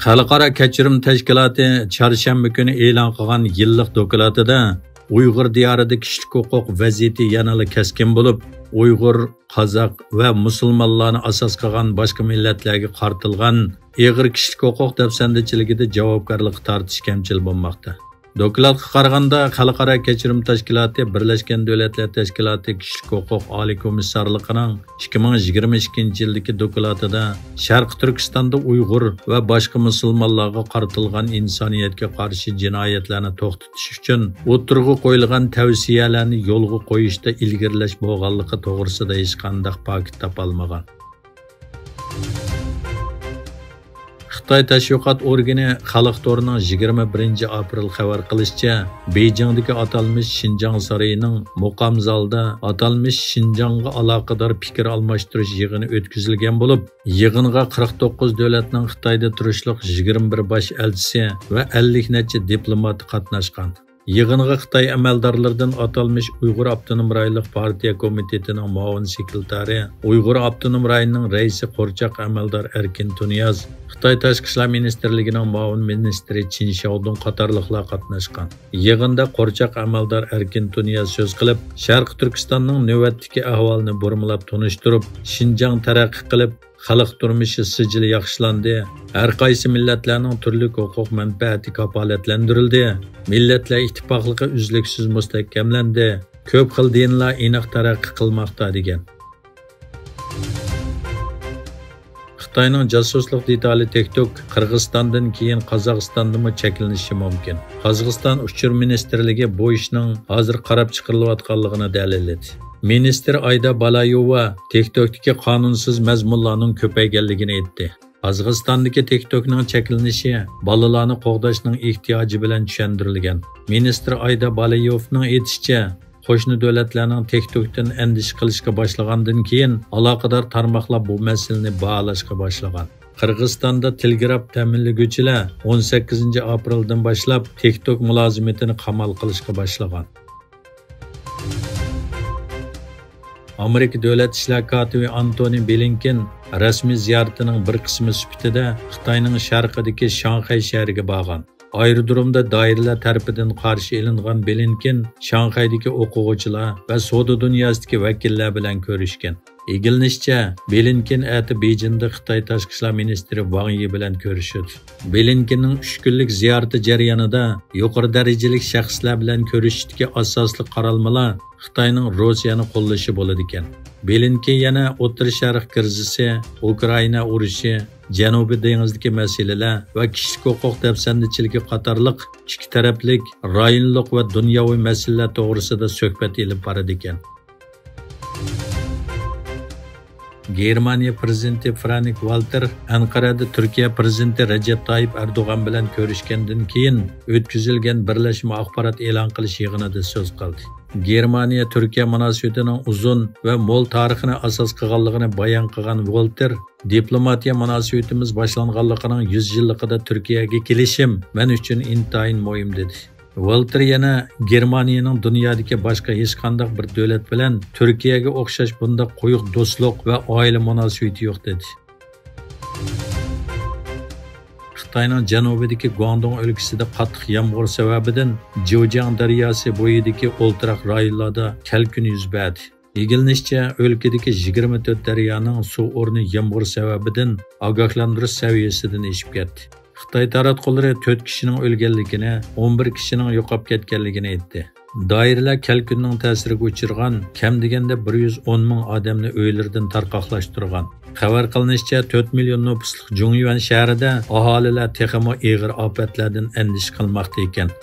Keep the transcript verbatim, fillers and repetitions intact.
خەلقئارا كەچۈرۈم تەشكىلاتى چارشەنبە كۈنى ئېلان قىلغان يىللىق دوكلاتىدا ئۇيغۇر دىيارىدا كىشىلىك ھوقۇق ۋەزىيىتى يەنىلا كەسكىن بولۇپ، ئۇيغۇر، قازاق ۋە مۇسۇلمانلارنى ئاساس قىلغان باشقا مىللەتلەرگە قارىتىلغان ئېغىر كىشىلىك ھوقۇق دەپسەندىچىلىكىدە جاۋابكارلىققا تارتىش كەمچىل بولماقتا. دوكلاتقا قارىغاندا، خەلقئارا كەچۈرۈم تەشكىلاتى بىرلەشكەن دۆلەتلەر تەشكىلاتى كىشىلىك ھوقۇق ئالىي كومىسسارلىقىنىڭ ئىككى مىڭ يىگىرمە ئىككىنچى يىلدىكى دوكلاتىدا شەرقىي تۈركىستاندا ئۇيغۇر ۋە باشقا مۇسۇلمانلارغا قارىتىلغان ئىنسانىيەتكە قارشى جىنايەتلەرنى توختىتىش ئۈچۈن ئوتتۇرىغا قويۇلغان تەۋسىيەلەرنى يولغا قويۇشتا ئىلگىرىلەش بولغانلىقى توغرىسىدا ھېچقانداق پاكىت تاپالمىغان. خىتاي تەشۋىقات ئورگىنى خەلق تورىنىڭ يىگىرمە بىرىنچى ئاپرېل خەۋەر قىلىشىچە، بېيجىڭدىكى ئاتالمىش شىنجاڭ سارىيىنىڭ مۇقام زالىدا ئاتالمىش شىنجاڭغا ئالاقىدار پىكىر ئالماشتۇرۇش يىغىنى ئۆتكۈزۈلگەن بولۇپ، يىغىنغا قىرىق توققۇز دۆلەتنىڭ خىتايدا تۇرۇشلۇق يىگىرمە بىر باش ئەلچىسى ۋە ئەللىك نەچچە دىپلوماتى قاتناشقان. يىغىنغا خىتاي ئەمەلدارلىرىدىن ئاتالمىش ئۇيغۇر ئاپتونوم رايونلۇق پارتىيە كومىتېتىنىڭ مۇئاۋىن سېكرېتارى، ئۇيغۇر ئاپتونوم رايونىنىڭ رەئىسى قورچاق ئەمەلدار ئەركىن تۇنىياز، خىتاي تاشقى ئىشلار مىنىستىرلىكىنىڭ مۇئاۋىن مىنىستىرى چىن شياۋدۇڭ قاتارلىقلار قاتناشقان. يىغىندا قورچاق ئەمەلدار ئەركىن تۇنىياز سۆز قىلىپ، شەرقىي تۈركىستاننىڭ نۆۋەتتىكى ئەھۋالىنى بۇرمىلاپ تونۇشتۇرۇپ، شىنجاڭ تەرەققىي قىلىپ، خەلق تۇرمۇشى سىجىل ياخشىلاندى، ھەر قايسى مىللەتلەرنىڭ تۈرلۈك ھوقۇق مەنپەئەتى كاپالەتلەندۈرۈلدى، مىللەتلەر ئىتتىپاقلىقى ئۈزلۈكسىز مۇستەھكەملەندى، كۆپ خىل دىنلار ئېنىق تەرەققىي قىلماقتا، دېگەن. خىتاينىڭ جاسۇسلۇق دېتالى تىك توك قىرغىزىستاندىن كېيىن قازاقىستاندىمۇ چەكلىنىشى مۇمكىن. قازاقىستان ئۇچۇر مىنىستىرلىكى بۇ ئىشنىڭ ھازىر قاراپ چىقىرىلىۋاتقانلىقىنى دەلىللىدى. مىنىستىر ئايدا بالايوۋا تىك توكتىكى قانۇنسىز مەزمۇنلارنىڭ كۆپەيگەنلىكىنى ئېيتتى. قازاقىستاندىكى تىك توكنىڭ چەكلىنىشى بالىلارنى قوغداشنىڭ ئېھتىياجى بىلەن چۈشەندۈرۈلگەن. مىنىستىر ئايدا بالايوۋنىڭ ئېيتىشىچە، قوشنا دۆلەتلەرنىڭ تىك توكتىن ئەندىشە قىلىشقا باشلىغاندىن كېيىن، ئالاقىدار تارماقلار بۇ مەسىلىنى باھالاشقا باشلىغان. قىرغىزىستاندا تېلېگراف تەمىنلىگۈچىلەر ئون سەككىزىنچى ئاپرېلدىن باشلاپ تىك توك مۇلازىمىتىنى قامال قىلىشقا باشلىغان. ئامېرىكا دۆلەت ئىشلار كاتىپى ئانتونى بلىنكېن رەسمىي زىيارىتىنىڭ بىر قىسمى سۈپىتىدە خىتاينىڭ شەرقىدىكى شاڭخەي شەھىرىگە بارغان. ئايرودرومدا دائىرىلەر تەرىپىدىن قارشى ئېلىنغان بلىنكېن شاڭخەيدىكى ئوقۇغۇچىلار ۋە سودا دۇنياسىدىكى ۋەكىللەر بىلەن كۆرۈشكەن. ئىگىلىنىشىچە، بلىنكېن ئەتە بېيجىڭدا خىتاي تاشقى ئىشلار مىنىستىرى ۋاڭ يى بىلەن كۆرۈشىدۇ. بلىنكېننىڭ ئۈچ كۈنلۈك زىيارىتى جەريانىدا يۇقىرى دەرىجىلىك شەخسلەر بىلەن كۆرۈشۈشتىكى ئاساسلىق قارالمىلار خىتاينىڭ روسىيەنى قوللىشى بولىدىكەن. بلىنكېن يەنە ئوتتۇرا شەرق كىرىزىسى، ئۇكرائىنا ئۇرۇشى، جەنۇبىي دېڭىزدىكى مەسىلىلەر ۋە كىشىلىك ھوقۇق دەپسەندىچىلىكى قاتارلىق ئىككى تەرەپلىك، رايونلۇق ۋە دۇنياۋى مەسىلىلەر توغرىسىدا سۆھبەت ئېلىپ بارىدىكەن. گېرمانىيە پىرېزىدېنتى فرانك ۋالتېر ئەنقەرەدە تۈركىيە پىرېزىدېنتى رەجەپ تايىپ ئەردوغان بىلەن كۆرۈشكەندىن كېيىن ئۆتكۈزۈلگەن بىرلەشمە ئاخبارات ئېلان قىلىش يىغىنىدا سۆز قىلدى. گېرمانىيە تۈركىيە مۇناسىۋىتىنىڭ ئۇزۇن ۋە مول تارىخىنى ئاساس قىلغانلىقىنى بايان قىلغان ۋولتېر، دىپلوماتىيە مۇناسىۋىتىمىز باشلانغانلىقىنىڭ يۈز يىللىقىدا تۈركىيەگە كېلىشىم مەن ئۈچۈن ئىنتايىن مۇھىم، دېدى. ۋولتېر يەنە گېرمانىيەنىڭ دۇنيادىكى باشقا ھېچقانداق بىر دۆلەت بىلەن تۈركىيەگە ئوخشاش بۇنداق قويۇق دوستلۇق ۋە ئائىلە مۇناسىۋىتى يوق، دېدى. خىتاينىڭ جەنۇبىدىكى گۇاڭدۇڭ ئۆلكىسىدە قاتتىق يامغۇر سەۋەبىدىن جيۇجياڭ دەرياسى بويىدىكى ئولتۇراق رايونلاردا كەلكۈن يۈز بەردى. ئىگىلىنىشىچە، ئۆلكىدىكى يىگىرمە تۆت دەريانىڭ سۇ ئورنى يامغۇر سەۋەبىدىن ئاگاھلاندۇرۇش سەۋىيەسىدىن ئېشىپ كەتتى. خىتاي تاراتقۇلىرى تۆت كىشىنىڭ ئۆلگەنلىكىنى، ئون بىر كىشىنىڭ يوقاپ كەتكەنلىكىنى ئېيتتى. دائىرىلەر كەلكۈننىڭ تەسىرىگە ئۇچرىغان كەم دېگەندە بىر يۈز ئون مىڭ ئادەمنى ئۆيلىرىدىن تارقاقلاشتۇرغان. خەۋەر قىلىنىشىچە، تۆت مىليون نوپۇسلۇق جۇڭيۈەن شەھىرىدە ئاھالىلەر تېخىمۇ ئېغىر ئاپەتلەردىن ئەندىشە قىلماقتا ئىكەن.